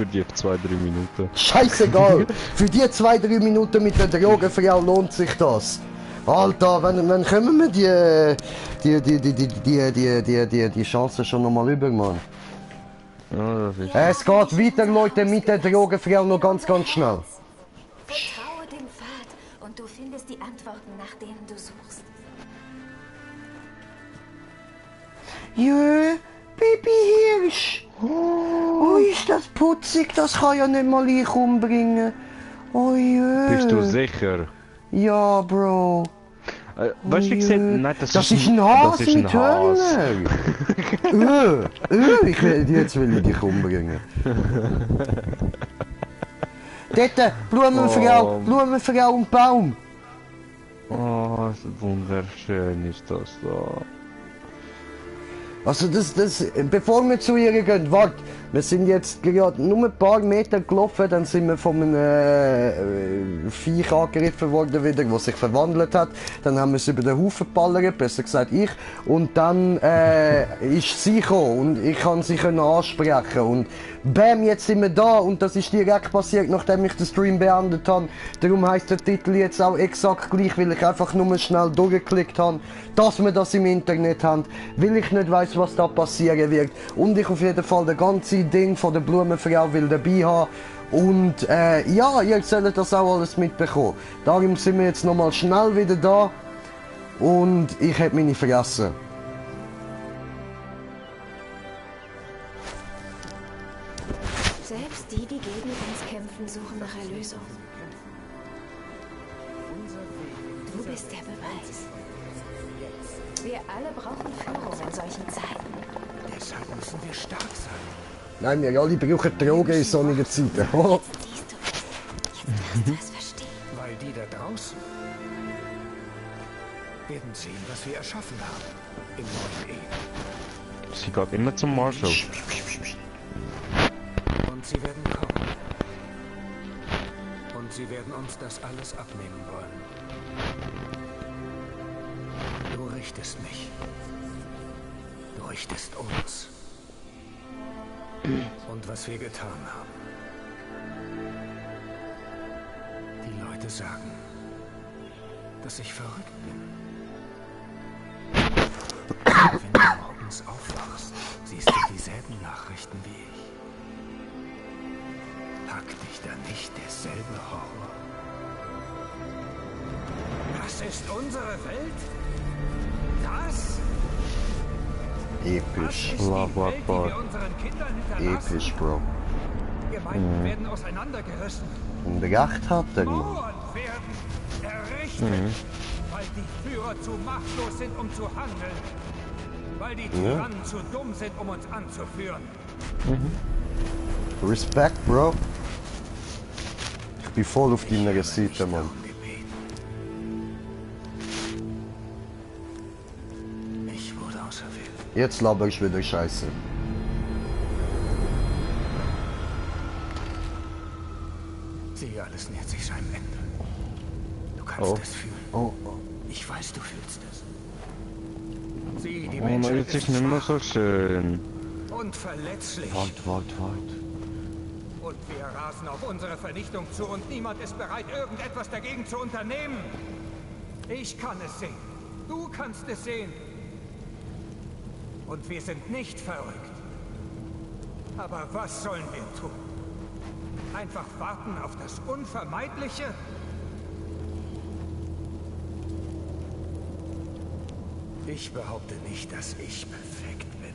für die 2-3 Minuten. Scheißegal! Für die 2-3 Minuten mit der Drogenfrau lohnt sich das. Alter, wenn kommen wir die Chance schon nochmal über, Mann? Ja, das ist... Es geht weiter, Leute, mit der Drogenfrau noch ganz schnell. Vertraue dem Pfad und du findest die Antworten, nach denen du suchst. Jö, Baby Hirsch. Oh, ist das putzig, das kann ja nicht mal ich umbringen. Oh jö. Bist du sicher? Ja, Bro. Weißt du, wie gesagt? Nein, das ist ein Hase Das ist ein mit Hase. Hörner. Jetzt will ich dich umbringen. Dort, Blumenfrau, Blumenfrau und Baum. Oh, wunderschön ist das da. Also bevor wir zu ihr gehen, warte, wir sind jetzt gerade nur ein paar Meter gelaufen, dann sind wir von einem Viech angegriffen worden wieder, das sich verwandelt hat. Dann haben wir es über den Haufen geballert, besser gesagt ich. Und dann ist sie gekommen und ich kann sie ansprechen. Und bam, jetzt sind wir da und das ist direkt passiert, nachdem ich den Stream beendet habe. Darum heisst der Titel jetzt auch exakt gleich, weil ich einfach nur schnell durchgeklickt habe, dass wir das im Internet haben, weil ich nicht weiss, was da passieren wird. Und ich auf jeden Fall das ganze Ding von der Blumenfrau will dabei haben. Und ja, ihr sollt das auch alles mitbekommen. Darum sind wir jetzt nochmal schnell wieder da. Und ich hätte meine vergessen. Selbst die, die gegen uns kämpfen, suchen nach Erlösung. Du bist der Beweis. Wir alle brauchen Führung in solchen Zeiten. Deshalb müssen wir stark sein. Nein, wir alle brauchen Drogen in sonnigen Zeiten. Siehst du, jetzt wirst du es verstehen. Weil die da draußen werden sehen, was wir erschaffen haben. Im neuen Eden. Sie geht immer zum Marshall. Und sie werden kommen. Und sie werden uns das alles abnehmen wollen. Du richtest mich. Du richtest uns. Und was wir getan haben. Die Leute sagen, dass ich verrückt bin. Wenn du morgens aufwachst, siehst du dieselben Nachrichten wie ich. Packt dich da nicht derselbe Horror? Das ist unsere Welt? Das? Episch. Allahu Akbar. Episch, Bro. Gemeinden werden auseinandergerissen. Und recht hat er, Mann. Mauern werden errichtet, weil die Führer zu machtlos sind, um zu handeln. Weil die Tyrannen zu dumm sind, um uns anzuführen. Respekt, Bro. Ich bin voll auf deiner Seite, Mann. Ich wurde auserwählt. Jetzt laber ich wieder Scheiße. Sieh, alles nähert sich seinem Ende. Du kannst es fühlen. Oh, Ich weiß, du fühlst es. Sieh, die Oh, man Menschheit ist sich ist nicht mehr schwach so schön. und verletzlich. wart. Und wir rasen auf unsere Vernichtung zu und niemand ist bereit, irgendetwas dagegen zu unternehmen. Ich kann es sehen. Du kannst es sehen. Und wir sind nicht verrückt. Aber was sollen wir tun? Einfach warten auf das Unvermeidliche? Ich behaupte nicht, dass ich perfekt bin.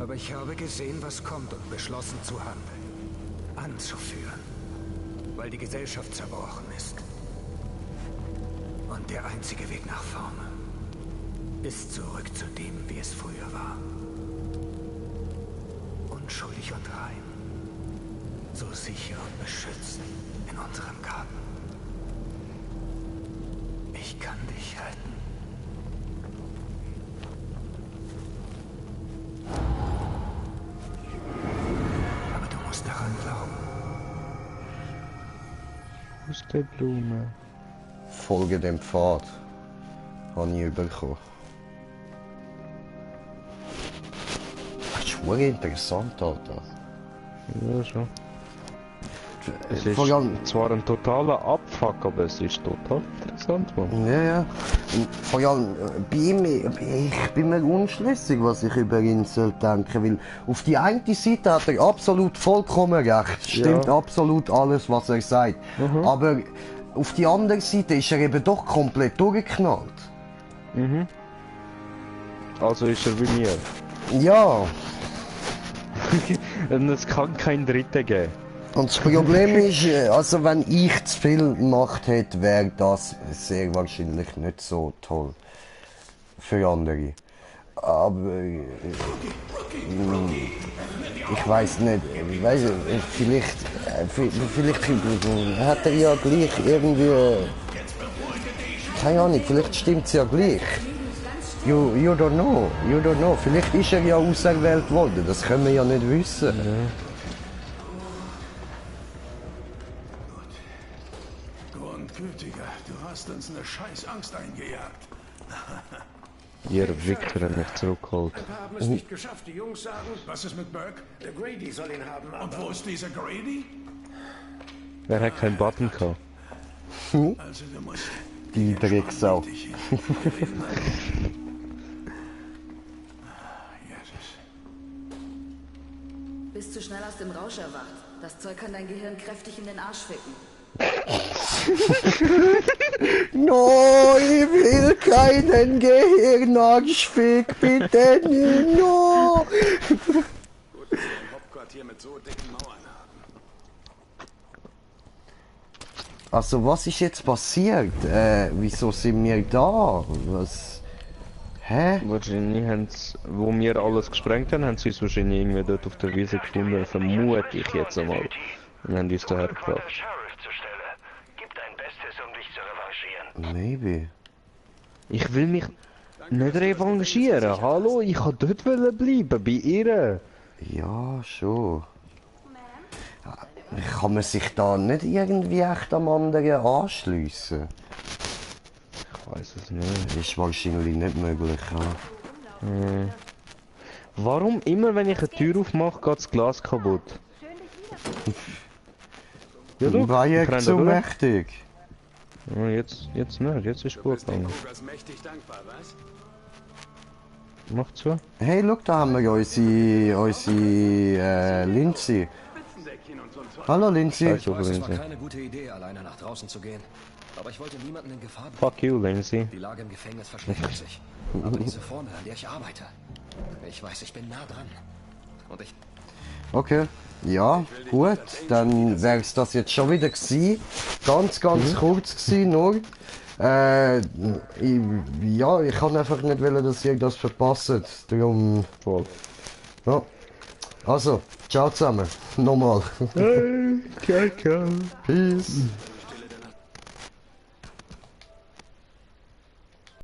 Aber ich habe gesehen, was kommt und beschlossen zu handeln. Anzuführen. Weil die Gesellschaft zerbrochen ist. Und der einzige Weg nach vorne ist zurück zu dem, wie es früher war. Unschuldig und rein. So sicher und beschützt in unserem Garten. Ich kann dich retten. Aber du musst daran glauben. Aus der Blume. Folge dem Pfad. Habe ich bekommen. Das ist wirklich interessant, Alter. Ja, schon. Es ist Vor allem, zwar ein totaler Abfuck, aber es ist total interessant, Mann. ja, ja. Und vor allem bei ihm, ich bin mir unschlüssig, was ich über ihn soll denken, weil auf die eine Seite hat er absolut vollkommen recht, stimmt Ja. absolut alles, was er sagt. Aber auf die andere Seite ist er eben doch komplett durchgeknallt. Also ist er wie mir. Ja, Und es kann kein Dritter geben. und das Problem ist, also wenn ich zu viel Macht hätte, wäre das sehr wahrscheinlich nicht so toll für andere. Aber ich weiß nicht, vielleicht hat er ja gleich irgendwie, keine Ahnung, vielleicht stimmt's ja gleich. You don't know, vielleicht ist er ja auserwählt worden, das können wir ja nicht wissen. Grundgütiger, du hast uns eine scheiß Angst eingejagt. Ihr Victor hat mich zurückgeholt. Wir haben es nicht geschafft. Die Jungs sagen, was ist mit Burke? Der Grady soll ihn haben. Und wo ist dieser Grady? Er hat keinen Button gehabt. Also du musst Die Drecksau. dich Jesus. Bist zu schnell aus dem Rausch erwacht. Das Zeug kann dein Gehirn kräftig in den Arsch ficken. No, ich will keinen Gehirnarschfick, bitte nicht, no! Hauptquartier mit so dicken Mauern haben. Also, was ist jetzt passiert? Wieso sind wir da? Was? Hä? Wahrscheinlich haben sie, wo wir alles gesprengt haben, haben sie uns wahrscheinlich irgendwie dort auf der Wiese gefunden, vermute ich jetzt einmal. Und haben uns daher gebracht. Sheriff zur Stelle. Gib dein Bestes, um dich zu revanchieren. Maybe. Ich will mich nicht revanchieren. Hallo, ich kann dort bleiben, bei ihr. Ja, schon. Kann man sich da nicht irgendwie echt am anderen anschliessen? Ich weiß es nicht. Ist wahrscheinlich nicht möglich, ja. Warum immer, wenn ich eine Tür aufmache, geht das Glas kaputt? Ja, du, War ja brennt, zu oder? mächtig. Ja, jetzt nicht, jetzt ist gut gegangen. Lukas mächtig dankbar, was? Mach zu. Hey, schau, da haben wir unsere Lindsay. Spitzendeckchen und so ein Zeug. Hallo Lindsay. Scheiße, Ich weiß, es war Lindsay. keine gute Idee, alleine nach draußen zu gehen. Aber ich wollte niemanden in Gefahr bringen. Fuck you, Lindsay. Die Lage im Gefängnis verschlechtert sich. Aber diese Formel, an der ich arbeite, ich weiß, ich bin nah dran. Und ich... Okay. Ja, gut. Dann wär's das jetzt schon wieder gewesen. Ganz kurz gewesen, nur. Ich kann einfach nicht wollen, dass ihr das verpasst. Darum, Voll. ja. Also, ciao zusammen. Nochmal. Hey, ciao, ciao. Peace.